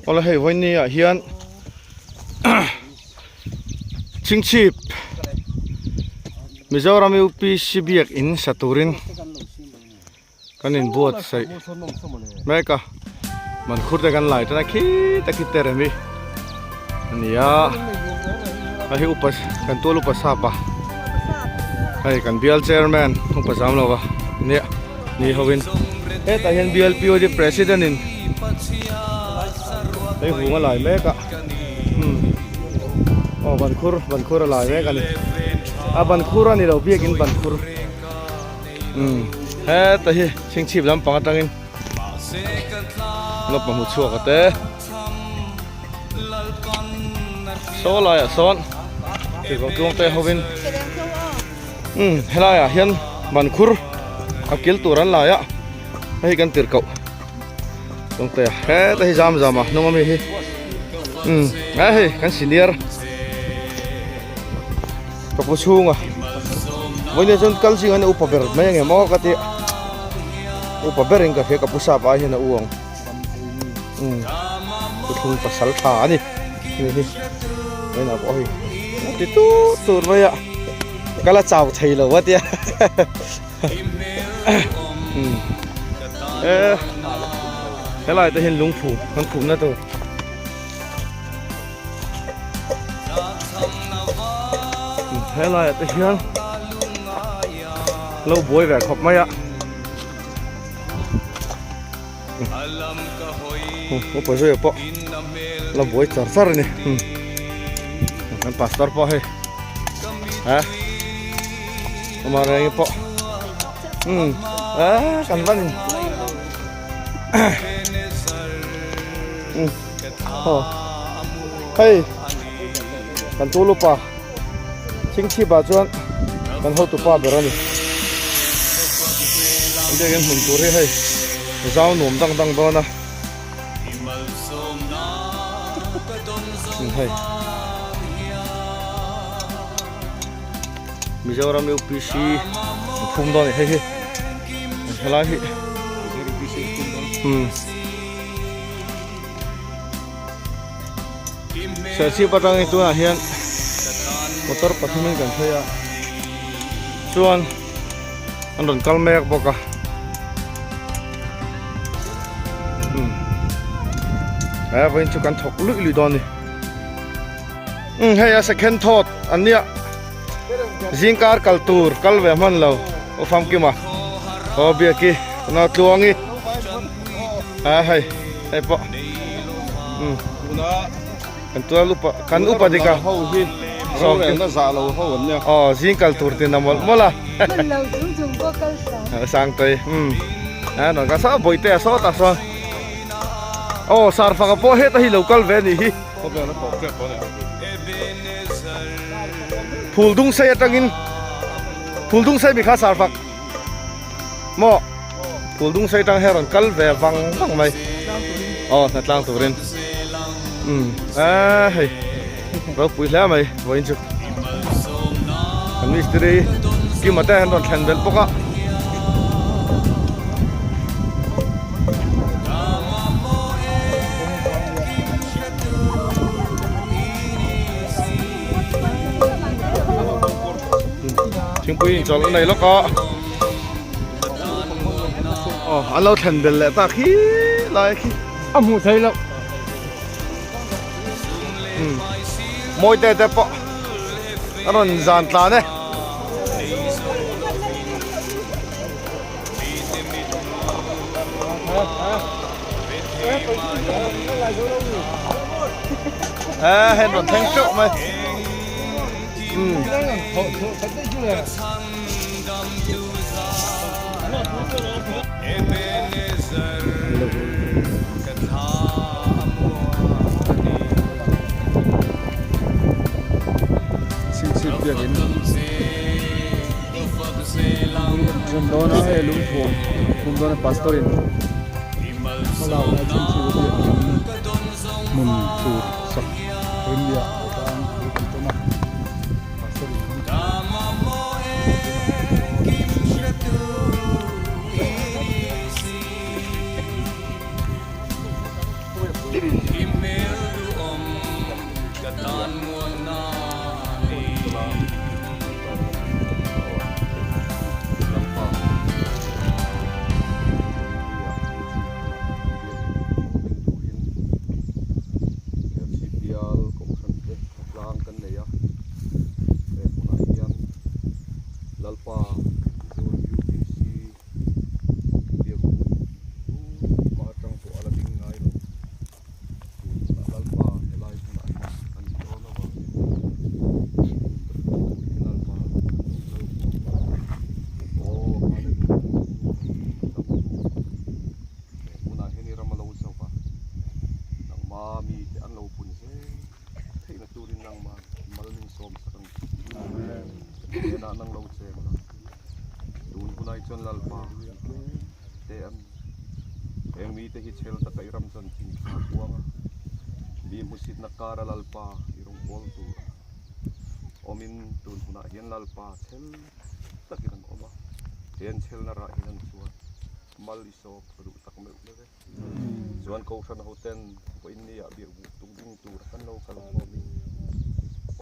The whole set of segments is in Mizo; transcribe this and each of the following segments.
Awle hei vawiin ah hian chingchhip Mizoram UPC biak in sa turin kan inbuatsaih mek a mankhur te kan lai tan a khita khi te rem hi a ni a hei hi upa kan tual upa sap a hei kan bial chairman upa zam lo va nia ni hovin hetah hian bial POD president in hei hung a lai mek a umm aw bankhur bankhur a lai mek a ni a bankhur a ni lo biakin bankhur. Umm heta hi chhingchhip lampang atangin lawpa hmu chhuak a te saw laiah sawn tirhkoh tluang te hovin umm helaiah hian bankhur a kil tur an lai a hei kan tirhkoh tluang te a heta hi zam zam a hnung ami hi umm he hei kan senior. Ka pu chhunga vawiin chuan kal zing hian a upa ber mai ang em aw ka ti upa berin ka hria ka pu sap ai hian a u ang umm thuthlung pasal tha a ni hei hi vawiin ah pawh hei a ti tut tut mai a ka la chau thei lo a tia umm e helai te hian lungphu kan phumna tur. Helaiah te hian lo buai ve khawp mai a upa zuia pawh la buai char char a ni kan pastor pawh hei ha ama reng pawh a kan van Aw hei kan tu lupa thingthip ah chuan kan hotu pa ber a ni an biakin hmun tur hi hei zau nuam dang dang dawn a hei Mizoram UPC an phum dawn a ni hei hi helai hi umm. Serchhip atangin tunah hian motor pathumin kan phei a chuan an rawn kal mek bawk a umm he vawiin chu kan thawk luih luih dawn a ni umm hei a second thought an nia zingkar kal tur kal ve hman lo aw famkima aw biaki nau tluangi. A hei hei pawh umm kan tual upa kan upa dik a ho hi rorelna zah lo ho an nia aw zing kal tur tin a mawlh mawlh a hman lo chung chung pawh kal sang sang tawih umm a rawn kal saw bawihte a sawt a sawn aw sarfaka pawh heta hi lo kal ve a nih hi khawvel a tawp tep tawh a ni phul dung sei atangin phul dung sei mi kha sarfak Maw phul dung sei tang hian rawn kal ve vang vang mai aw hna tlang turin umm a hei ropui hle mai vawiin chu kan mistiri Kima te an rawn thlen belh bawk a. Thingpui inchawlh a nei lawk a aw an lo thlen bel leh tak hi lai khi a hmuh theih loh umm mawi te te pawh a rawn zan tlan e. A hei an rawn thleng teuh mai umm. Chhingchhip biakin Phum dawn a hei lungphum phum dawn a pastor in hmalak na chhingchhip a biakin hmun tur sak rinliah a tan thu kan tawn a pastor in hmaa mite an lo pun zel theihna turin nangman mal min sawm sak ang che. Kan hnenah nang lo cheng la, tun hunai chuan Lalpa te an heng mite hi chhel taka i ram chanchin tha kuang a, mi hmusitna kara Lalpa i rawngbâwl tur awmin tun hunah hian Lalpa chhel takin an awm a, he an chhelna rah hian an chuan mal i sawp ka duh tak meuh meuh e. Chuan Kohhran hoten vawiin ni ah biak buh tuk ding tur kan lo kal khawm in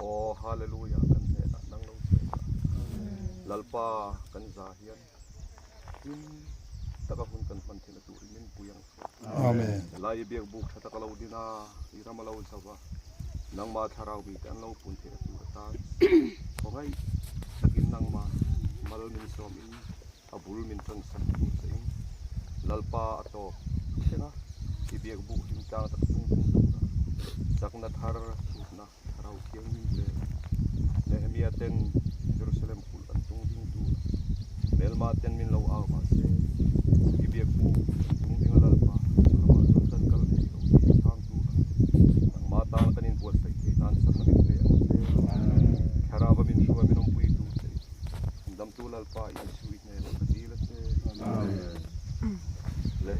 Aw Hallelujah kan hnenah nang lo cheng la. Lalpa kan za hian hlim taka hun kan hman theihna turin min pui ang che. Amen. Helai i biak buk tha taka lo din a, i ram a lo zo va, nangma thlarau mite an lo pun theihna tur atan khawngaih takin nangma mal min sawm in A bul min tan sak tur che in Lalpa a tawp thleng a, i biak buh hlim tlang tak chung chung tura chakna thar chhutna thlarau thiang min pe. Nehemia ten Jerusalem kulh an tung ding tur a, hmelma ten min lo au mah se, i biak buh an tung ding a Lalpa, chulamah chuan kan kal thei lo tih a chhang tur a, nangmah tan kan inbuatsaih theih nan chakna min pe ang che. Thlarau a min hruai min awmpui tur che in. Damtu Lalpa Isu i hnenah ka dil a che. Amen. Le.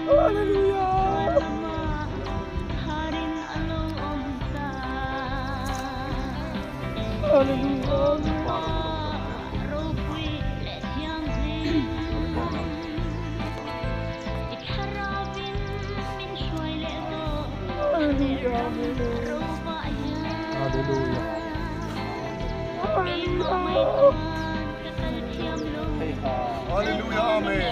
Hallelujah Amen.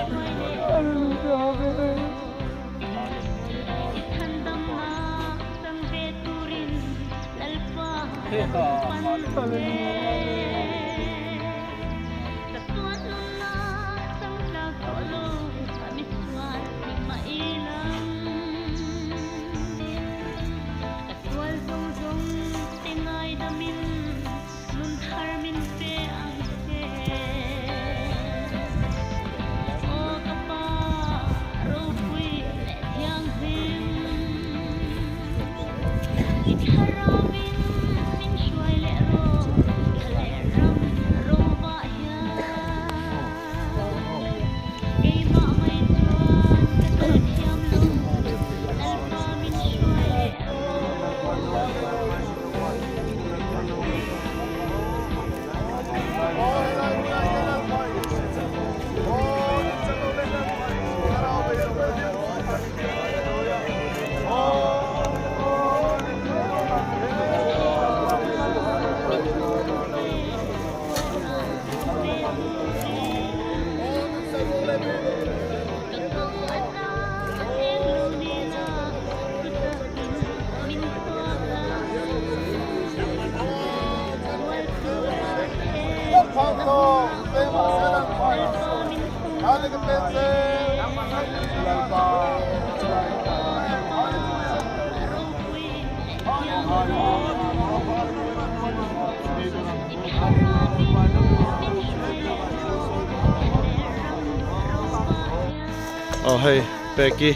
Aw hei peki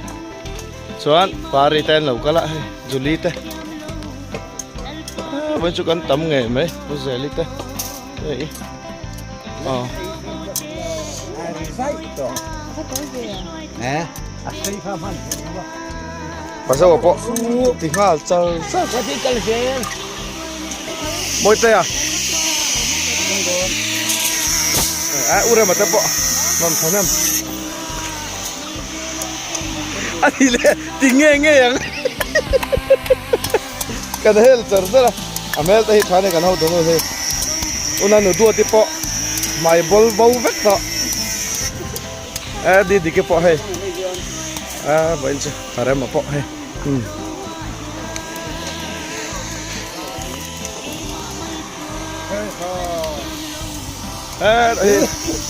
chuan pari te an lo kal a hei Julie te vawiin chu kan tam ngei mai Pu Zeli te hei aw. Pazo pawh ti nghal char char Mawitea a u rema te pawh rawn thawn em a ni le ti nge nge ang kan hel char char a a hmel te hi tha ania kan ho dawn hei una nu duati pawh hmai bawl bo vek tawh. A di dike pawh hei a vawiin chu a rem a pawh hei umm.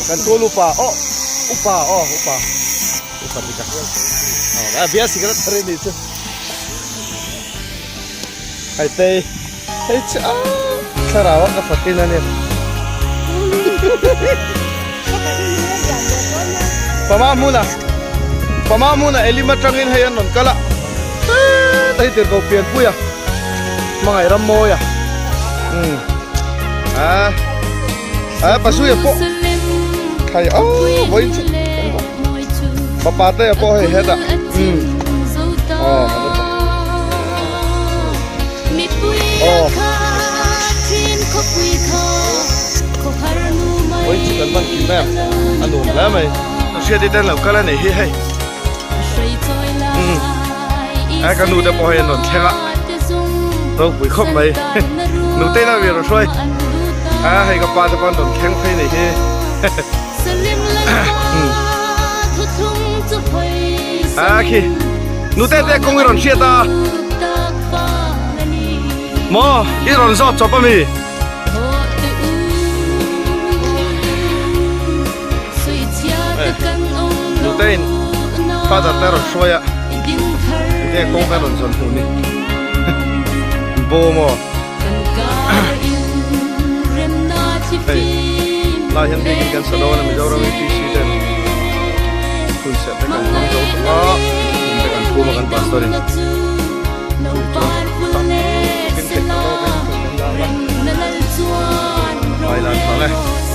Kan tul upa aw upa aw upa upa dika a bia cigarette thar ni chu hei te hei chu a thlarau a ka fatin a ni pama hmuna pama hmuna elim atangin hei an rawn kal a hei tir ko pianpui a hmangaih ram mawi a umm a a pasuia pawh thai a vawiin chu fapa te pawh hei hetah umm aw aw vawiin chu kan van kim em a nuam hle mai hriati ten lo kal a nih hi hei umm a ka nu te pawh hei an rawn thleng a ropui khawp mai nute in a rawn hruai a hei ka pa te pawh an rawn thleng phei ni hi a khi nute te kawng i rawn hriat a maw i rawn zawt chawp a mi. Nute in father te rawn hruai a enge kawng te rawn zawn hmuh ni bawm aw hei lai hian biakin kan sa dawn a Mizoram APC ten hun serh te kan hmang zo tawh a lungphum te kan phum a kan pastor in chu chuan tam takin theih tawh tawkin kan la a vai lan phang e.